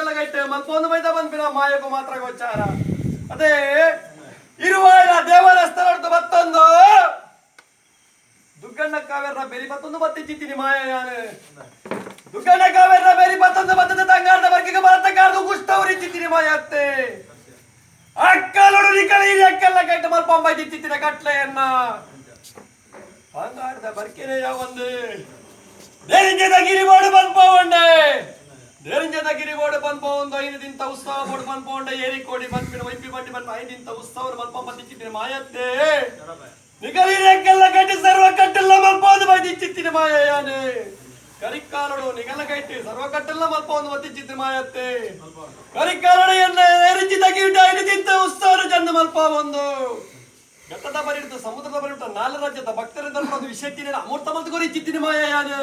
ಎಂಕಲ್ಲ ಗೈಟ್ ಮಲ್ಪೊಂದು ಬೈದ ಪನ್ಪಿನ ಮಾಯಗು ಮಾತ್ರ ಗೋಚಾರ. ಅದೇ ಇರುವಾಯ ದೇವರ ಸ್ಥಳದ್ದು ಬತ್ತೊಂದು ದುಗ್ಗಣ್ಣ ಕಾವೇರ್ನ ಬೆರಿ ಬತ್ತೊಂದು ಬತ್ತಿಚ್ಚಿತ್ತೀನಿ ಮಾಯ ಯಾನು. ದುಗ್ಗಣ್ಣ ಕಾವೇರ್ನ ಬೆರಿ ಬತ್ತೊಂದು ಬತ್ತದ ತಂಗಾರದ ಬರ್ಕಿಗೆ ಬರತ್ತ ಕಾರ್ದು ಕುಷ್ಟವರಿಚ್ಚಿತ್ತೀನಿ ಮಾಯ ಅತ್ತೆ. ಅಕ್ಕಲೊಡು ನಿಕಲಿ ಅಕ್ಕಲ್ಲ ಕೈಟ್ ಮಲ್ಪೊಂಬ ಇಚ್ಚಿತ್ತಿನ ಕಟ್ಲೆಯನ್ನ ಬಂಗಾರದ ಬರ್ಕೆನೆ ಯಾವೊಂದು ದೇರಿಂಜದ ಗಿರಿಬೋಡು ಪನ್ಪೋಂಡೆ, ದೇರಿಂಜದ ಗಿರಿಬೋಡು ಪನ್ಪೋಂದು 5 ದಿನದ ಉತ್ಸವ ಬೋಡು ಪನ್ಪೋಂಡೆ, ಏರಿಕೋಡಿ ಪನ್ಪಿನ ಒಯ್ಪಿ ಬಂಡಿ ಪನ್ಪ 5 ದಿನದ ಉತ್ಸವ ಮಲ್ಪೊಂಬ ತಿಚ್ಚಿತ್ತಿನ ಮಾಯತ್ತೆ. ನಿಗಲಿರಕ್ಕೆಲ್ಲ ಕಟ್ಟಿ ಸರ್ವ ಕಟ್ಟೆಲ್ಲ ಮಲ್ಪೋದು ಬೈದಿಚ್ಚಿತ್ತಿನ ಮಾಯ ಯಾನೆ. ಕರಿಕಾಲಡು ನಿಗಲ ಕಟ್ಟಿ ಸರ್ವ ಕಟ್ಟೆಲ್ಲ ಮಲ್ಪೋದು ಮತ್ತಿಚ್ಚಿತ್ತಿನ ಮಾಯತ್ತೆ. ಕರಿಕಾಲಡು ಎನ್ನ ಎರಿಚಿದ ಗಿಡ 5 ದಿನದ ಉತ್ಸವ ಜಂದು ಮಲ್ಪ ಒಂದು ಘಟ್ಟದ ಬರಿಡ್ತು ಸಮುದ್ರದ ಬರಿಡ್ತು ನಾಲ್ ರಾಜ್ಯದ ಭಕ್ತರಿಂದ ಒಂದು ವಿಷಯ ಅಮೂರ್ತ ಮಲ್ತು ಕೊರಿಚಿತ್ತಿನ ಮಾಯ ಯಾನೆ.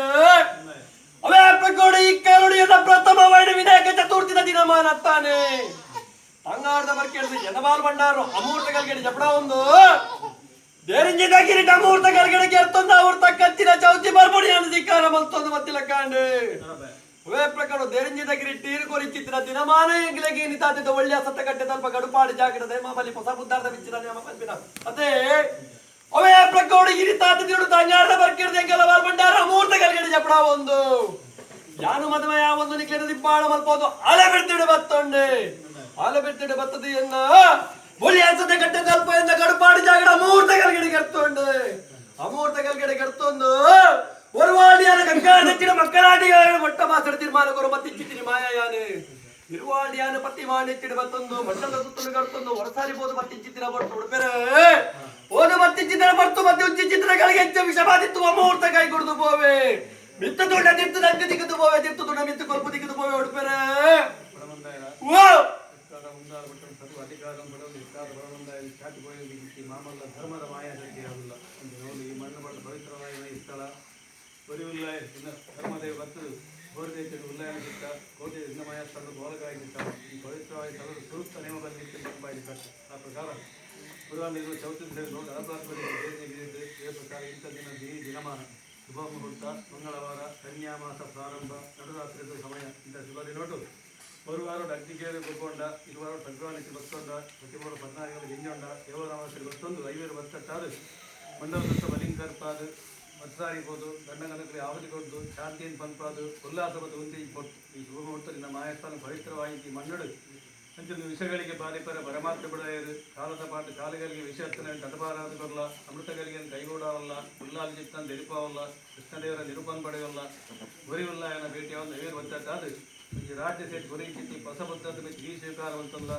ಅವೇ ಪ್ರಕೋಡಿ ಈ ಕಾಲುಡಿ ಎನ್ನ ಪ್ರಥಮ ವೈಡ ವಿನಾಯಕ ಚತುರ್ಥಿದ ದಿನಮಾನತ್ತಾನೆ. ತಂಗಾಡದ ಬರ್ಕೇಳಿದ ಜನಬಾಲ್ ಭಂಡಾರು ಅಮೂರ್ತ ಕಲ್ಗಡೆ ಜಪಡ ಒಂದು ದೇರಿಂಜಿದ ಕಿರೀಟ ಅಮೂರ್ತ ಕಲ್ಗಡೆ ಕೆರ್ತೊಂದು ಅಮೂರ್ತ ಕತ್ತಿನ ಚೌತಿ ಬರ್ಬುಡಿ ಅನ್ನು ಮಲ್ತೊಂದು ಮತ್ತಿಲ ಕಾಂಡು. ಅವೇ ಪ್ರಕಾರ ದೇರಿಂಜಿದ ಕಿರೀಟ ತೀರು ಕೊರಿಚಿತ್ತಿನ ದಿನಮಾನ ಎಂಗ್ಲೆಗೆ ನಿತಾತಿದ್ದ ಒಳ್ಳೆಯ ಸತ್ತ ಕಟ್ಟೆ ತಲ್ಪ ಗಡುಪಾಡು ಜಾಗಡ ದೇಮಾಬಲಿ ಹೊಸ ಬುದ್ಧಾರ್ಧ ಬಿಚ್ಚಿದ ನೇಮ ಪಲ್ಪಿನ. ಅದೇ ಅವೇ ಪ್ರಕೋಡಿ ಇರಿತಾತಿದ್ರು ತಂಗಾರದ ಬರ್ಕಿರ್ದ ಎಂಗೆಲ್ಲ ಬಾಲ್ ಭಂಡಾರ ಅಮೂರ್ತ ಕಲ್ಗಡೆ ಜಪಡ ಒಂದು ಯಾನು ಮದುವೆ ಒಂದು ನಿಕ್ಲೆನ ದಿಬ್ಬಾಳ ಮಲ್ಪೋದು ಅಲೆ ಬಿಡ್ತಿಡು ಬತ್ತೊಂಡೆ ಅಲೆ ಬಿಡ್ತಿಡು ಬತ್ತದ ಎನ್ನ ಒಳ್ಳೆ ಅನ್ಸತೆ ಕಟ್ಟೆ ತಲ್ಪ ಎನ್ನ ಗಡುಪಾಡು ಜಾಗಡ ಅಮೂರ್ತ ಕಲ್ಗಡೆ ಕೆರ್ತೊಂಡೆ ಅಮೂರ್ತ ಕಲ್ಗಡೆ ಕೆರ್ತೊಂದು ಒರುವಾಡಿಯಾನ ಗಂಗಾ ದಚ್ಚಿನ ಮಕ್ಕಳಾಟಿಗಳ ಮೊಟ್ಟ ಮಾಸಡ ತೀರ್ಮಾನ ಕೊರು ಮತ್ತಿಚ್ಚಿತ್ತಿನಿ ಮಾಯ ಯಾನು. ಇರುವಾಡಿಯಾನ ಪತ್ತಿ ಮಾಡಿಟ್ಟಿಡು ಬತ್ತೊಂದು ಮಂಡಲದ ಸುತ್ತಲು ಕರ್ತೊಂದು ಹೊರಸಾರಿ ಬೋದು ಮತ್ತಿಚ್ಚಿತ್ತಿನ ಬೊಟ್ಟು ಉಡುಪೆರೆ ಓದು ಮತ್ತಿಚ್ಚಿತ್ತಿನ ಬರ್ತು ಮತ್ತೆ ಉಚ್ಚಿಚ್ಚಿತ್ತಿನಗಳಿಗೆ ಹೆಚ್ಚು ವಿಷಬಾದಿತ್ತು ಅಮೂರ್ತ ಕೈ ಕುಡಿದು ಪೋವೆ ಮಿತ್ತು ತುಂಡ ತಿರ್ತು ನಂಗೆ ದಿಕ್ಕದು ಪೋವೆ ತಿರ್ತು ತುಂಡ ಮಿತ್ತು ಕೊಲ್ಪು ದಿಕ್ಕದು ಪೋವೆ ಉಡುಪೆರೆ. ಓ ಮಾಮಲ್ಲ ಧರ್ಮದ ಮಾಯಾಶಕ್ತಿ ಈ ಮಣ್ಣು ಬಟ್ಟ ಪವಿತ್ರವಾದ ಈ ಸ್ಥಳ ಒರಿವುಲ್ಲಾಯ ಧರ್ಮದೇವ ಬತ್ತು ಗೋರದೇಶದ ಉಲ್ಲಾಯನ ಚಿತ್ತ ಕೋಟೆ ಮಾಯ ಸ್ಥಳದ ಗೋಲಕಾಯಿ ಚಿತ್ತ ಈ ಪವಿತ್ರವಾದ ಸ್ಥಳದ ಸುರುತ್ತ ನೇಮ ಬಂದಿತ್ತು ಕಟ್ಟ ಆ ಪ್ರಕಾರ ಪುರಾಣಿಗಳು ಚೌತಿ ಪ್ರಕಾರ ಇಂಥ ದಿನ ಈ ದಿನಮಾನ ಶುಭ ಮುಹೂರ್ತ ಮಂಗಳವಾರ ಕನ್ಯಾಮಾಸ ಪ್ರಾರಂಭ ನಡುರಾತ್ರಿದ ಸಮಯ ಇಂಥ ಶುಭ ದಿನೋಟು ಬರುವಾರ ಅಗ್ನಿಕೇರಿ ಗೊಬ್ಬೊಂಡ ಇರುವಾರ ಭಗವಾನಿಸಿ ಬತ್ತೊಂಡ ಪ್ರತಿಮೂರು ಪದ್ನಾಲ್ಕು ಗಿಂಜೊಂಡ ದೇವರಾಮಶ್ರೀ ಬತ್ತೊಂದು ಐವೇರು ಬತ್ತಟ್ಟಾರು ಮಂಡಲ ಸುತ್ತ ಬಲಿಂಕರ್ಪಾದು ಮತ್ಸಾರಿಬೋದು ಗಂಡಗನಕಲಿ ಆಹುತಿ ಕೊಡ್ದು ಶಾಂತಿಯನ್ನು ಪನ್ಪಾದು ಉಲ್ಲಾಸ ಮತ್ತು ಉಂತಿ ಕೊಟ್ಟು ಈ ಶುಭ ಮುಹೂರ್ತದಿಂದ ಮಾಯಸ್ಥಾನ ಪವಿತ್ರವಾಗಿ ಈ ಮಣ್ಣಡು ಅಂಚಿನ ವಿಷಗಳಿಗೆ ಬಾಧಿಪರ ಪರಮಾತ್ಮ ಬಿಡಯರು ಕಾಲದ ಪಾಠ ಕಾಲಗಳಿಗೆ ವಿಷರ್ತನ ತಟಬಾರಾದ ಕೊರಲ ಅಮೃತಗಳಿಗೆ ಕೈಗೂಡವಲ್ಲ ಉಲ್ಲಾಲ್ ಚಿತ್ತನ್ ತೆರಿಪಾವಲ್ಲ ಕೃಷ್ಣದೇವರ ನಿರೂಪನ್ ಪಡೆಯಲ್ಲ ಗುರಿಯುಲ್ಲಾಯನ ಭೇಟಿಯಾವಲ್ಲ ಐವೇರು ಬತ್ತಟ್ಟಾದು ಈ ರಾಜ್ಯ ಸೇಟ್ ಗುರಿ ಚಿತ್ತಿ ಹೊಸ ಬುದ್ಧದ ಈ ಸ್ವೀಕಾರವಂತಲ್ಲ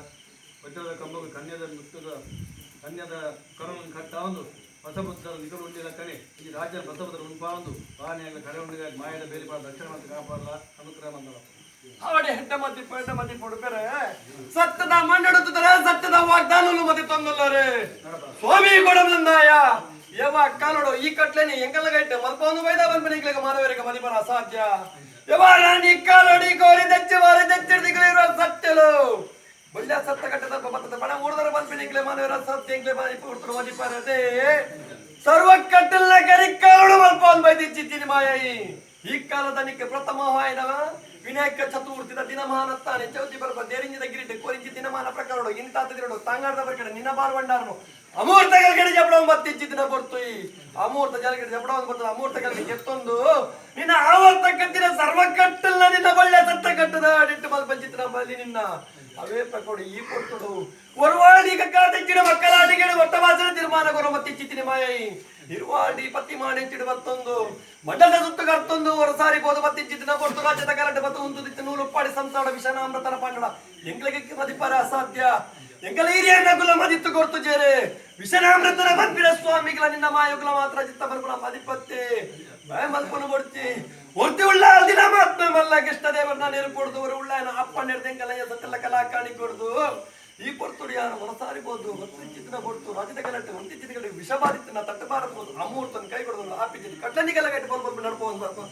ವಜ್ರದ ಕಂಬವು ಕನ್ಯದ ಮುತ್ತದ ಕನ್ಯದ ಕರುಣನ್ನು ಕಟ್ಟಾವಂದು ಹೊಸ ಬುದ್ಧರ ನಿಗಲು ಉಂಡಿದ ಕಣೆ ಈ ರಾಜ್ಯದ ಹೊಸ ಬುದ್ಧರ ಉಂಪಾವಂದು ಪಾನಿಯಾಗಲಿ ಕಡೆ ಉಂಡಿಗ ಮಾಯದ ಬೇಲಿಪಾಡ ದಕ್ಷಿಣ ಮತ್ತು ಕಾಪಾಡಲ ಅನುಗ್ರಹ ಮಂದಲ ಅವಡೆ ಹೆಡ್ಡ ಮತಿ ಪೆಡ್ಡ ಮತಿ ಪೊಡುಪೆರೆ ಸತ್ತದ ಮಣ್ಣೆಡುತ್ತಾರೆ ಸತ್ತದ ವಾಗ್ದಾನಲು ಮತಿ ತೊಂದಲ್ಲರೆ ಸ್ವಾಮಿ ಕೊಡಮಂದಾಯ ಯವ ಕಾಲೋಡು ಈ ಕಟ್ಲೆನಿ ಎಂಗಲ್ಲ ಗೈಟ್ ಮಲ್ಪೊಂದು ಬೈದ ಬಂದ್ಬಿಡಿ ಮಾನವರಿಗೆ ಮದಿಪರ ಅಸಾಧ್ಯ. ಯವ ರಾಣಿ ಕಾಲೋಡಿ ಕೋರಿ ದಚ್ಚಿ ವಾರಿ ದಚ್ಚಿಡ್ದಿಗಳಿರುವ ಸತ್ಯಲು ಬಳ್ಳ ಸತ್ತ ಕಟ್ಟದ ಬತ್ತದ ಬಣ ಊರ್ದರ ಬಂದ್ಬಿಡಿ ಮಾನವರ ಸತ್ಯ ಎಂಗ್ಲೆ ಮಾನಿ ಪೂರ್ತರು ಮದಿಪರದೆ ಸರ್ವ ಕಟ್ಟಲ್ಲ ಕರಿಕಾಲೋಡು ಮಲ್ಪೊಂದು ಬೈದಿಚ್ಚಿದ್ದೀನಿ ಮಾಯಾಯಿ. ಈ ಕಾಲದ ನಿಕ್ಕೆ ಪ್ರಥಮ ವಾಯನವ ವಿನಾಯಕ ಚತುರ್ಥಿದ ದಿನಮಾನತ್ತಾನೆ ಚೌತಿ ಬರಬ ದೇರಿಂಜಿದ ಗಿರಿಟ ಕೋರಿಂಚಿ ದಿನಮಾನ ಪ್ರಕಾರಡು ಇಂತಾತದಿರಡು ತಾಂಗಾರದ ಬರ್ಕಡೆ ನಿನ್ನ ಬಾಲ್ವಂಡಾರನು ಅಮೂರ್ತ ಗಲ್ಗಡೆ ಜಬಡ ಮತ್ತಿಚ್ಚಿ ದಿನ ಬರ್ತು ಈ ಅಮೂರ್ತ ಜಲಗಡೆ ಜಬಡ ಬರ್ತದೆ ಅಮೂರ್ತ ಗಲ್ಗಡೆ ಕೆತ್ತೊಂದು ನಿನ್ನ ಆವರ್ತ ಕಟ್ಟಿನ ಸರ್ವ ಕಟ್ಟಲ್ಲ ನಿನ್ನ ಬಳ್ಳ ಸತ್ತ ಕಟ್ಟದ ಅಡಿಟ್ಟು ಬಲ್ ಪಂಚಿತ್ರ ಬಲಿ ನಿನ್ನ ಅವೇ ಪ್ರಕೋಡು ಈ ಪೊರ್ತುಡು ಒರ್ವಾಡಿ ಕಕ್ಕಾದಿಚ್ಚಿನ ಮಕ್ಕಳಾಟಿಗೆ ಒಟ್ಟ ತೀರ್ಮಾನ ಕೊರ ಮತ್ತಿಚ್ಚಿತ್ತಿನ ಮಾಯೈ. ಇರುವಾಡಿ ಪತ್ತಿ ಮಾಡಿಚ್ಚಿಡು ಬತ್ತೊಂದು ಮಂಡಲದ ಸುತ್ತು ಕರ್ತೊಂದು ಹೊರಸಾರಿ ಬೋದು ಮತ್ತಿಚ್ಚಿತ್ತಿನ ಪೊರ್ತು ರಾಜ್ಯದ ಕರಡು ಬತ್ತು ಉಂತು ದಿತ್ತು ನೂಲು ಸಂಸಾರ ವಿಷನಾಮೃತನ ಪಾಂಡಡ ಎಂಗ್ಲಿಗೆ ಮದಿಪರ ಅಸಾಧ್ಯ ಎಂಗಲ ಹಿರಿಯನ್ನ ಕುಲ ಮದಿತ್ತು ಕೊರ್ತು ಜೇರೆ ವಿಷನಾಮೃತನ ಬಂದಿರ ಸ್ವಾಮಿಗಳ ನಿನ್ನ ಮಾಯುಗುಲ ಮಾತ್ರ ಚಿತ್ತ ಬರ್ಪುಣ ಮದಿಪತ್ತೆ ಭಯ ಮಲ್ಪನು ಕೊಡ್ತಿ ಒರ್ತಿ ಉಳ್ಳ ದಿನ ಮಾತ್ಮ ಮಲ್ಲ ಕೃಷ್ಣ ದೇವರನ್ನ ನೆನಪೊಡ್ದು ಉಳ್ಳಾಯನ ಅಪ್ಪ ನೆರ್ದೆಂಗಲಯ್ಯ ಸತ್ತೆಲ್ಲ ಕಲಾಕಾಣಿ ಕೊಡ್ದು ಈ ಪೊರ್ತುಡು ಯಾರು ಮನಸಾರಿ ಬೋದು ಮತ್ತು ಚಿತ್ರ ಕೊಡ್ತು ರಾಜ್ಯದ ಗಲಾಟೆ ಒಂದು ಚಿತ್ರಗಳಿಗೆ ವಿಷಬಾಧಿತನ ತಟ್ಟಬಾರದು ಅಮೂರ್ತನ ಕೈ ಕೊಡೋದು ಆಪಿಚಿತ್ತು ಕಟ್ಟನಿಗೆಲ್ಲ ಕಟ್ಟಿ ಬಂದು ನಡ್ಬೋದು.